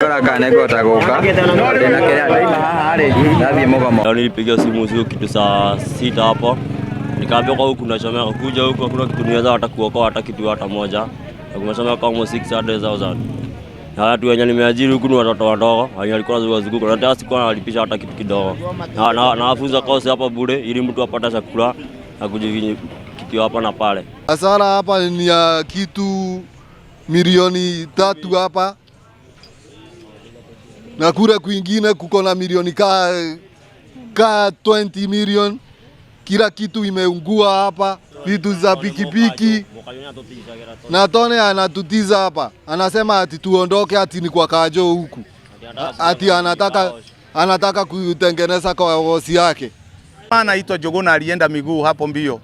Ndĩrora kana nĩngũhota gũka ndĩna kĩrĩa ndaima haha rĩ, ndathiĩ mũgomo. Leo nilipiga simu usiku kitu saa 6 hapo, nikaambiwa kwa huku kunachomeka, kuja huku hakuna kitu niweza hata kuokoa hata kitu hata moja, na kumechomeka almost 600,000. Na watu wenye nimeajiri huku ni watoto wadogo wenye walikuwa wanazunguka, na hata sikuwa nalipisha hata kitu kidogo, na nawafunza kozi hapa bure ili mtu apate chakula na kujikitu hapa na pale. Hasara hapa ni ya kitu milioni 3 hapa na kule kwingine kuko na milioni ka 20 million. Kila kitu imeungua hapa, vitu za pikipiki na Tone anatutiza hapa, anasema ati tuondoke, ati ni kwa Kajo huku, ati anataka kutengeneza kwa bosi yake. Anaitwa Jogona alienda miguu hapo mbio,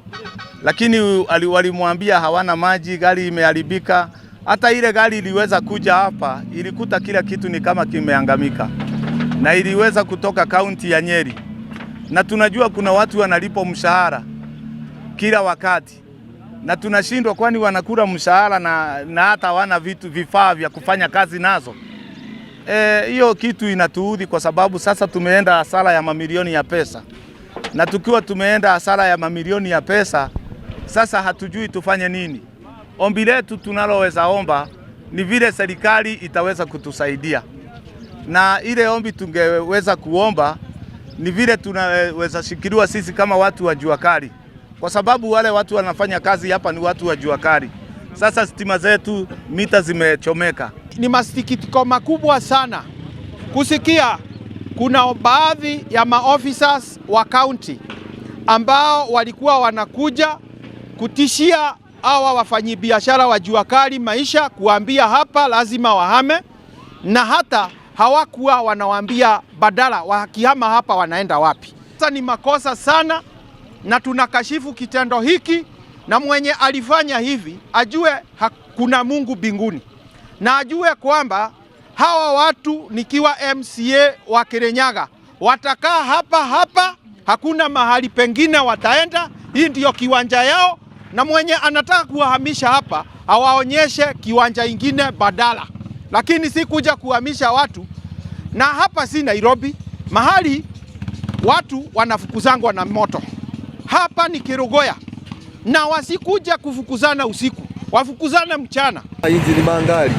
lakini walimwambia hawana maji, gari imeharibika. Hata ile gari iliweza kuja hapa, ilikuta kila kitu ni kama kimeangamika, na iliweza kutoka kaunti ya Nyeri, na tunajua kuna watu wanalipwa mshahara kila wakati na tunashindwa, kwani wanakula mshahara na hata hawana vitu vifaa vya kufanya kazi nazo. Hiyo kitu inatuudhi kwa sababu sasa tumeenda hasara ya mamilioni ya pesa, na tukiwa tumeenda hasara ya mamilioni ya pesa, sasa hatujui tufanye nini. Ombi letu tunaloweza omba ni vile serikali itaweza kutusaidia, na ile ombi tungeweza kuomba ni vile tunaweza shikiliwa sisi kama watu wa jua kali, kwa sababu wale watu wanafanya kazi hapa ni watu wa jua kali. Sasa stima zetu mita zimechomeka. Ni masikitiko makubwa sana kusikia kuna baadhi ya maofficers wa county ambao walikuwa wanakuja kutishia hawa wafanyibiashara wa jua kali maisha, kuambia hapa lazima wahame, na hata hawakuwa wanawaambia badala wakihama hapa wanaenda wapi. Sasa ni makosa sana, na tunakashifu kitendo hiki, na mwenye alifanya hivi ajue kuna Mungu mbinguni na ajue kwamba hawa watu, nikiwa MCA wa Kirinyaga, watakaa hapa hapa, hakuna mahali pengine wataenda. Hii ndiyo kiwanja yao, na mwenye anataka kuwahamisha hapa awaonyeshe kiwanja ingine badala, lakini si kuja kuhamisha watu. Na hapa si Nairobi, mahali watu wanafukuzangwa na moto. Hapa ni Kerugoya, na wasikuja kufukuzana usiku, wafukuzane mchana. Hizi ni mangali.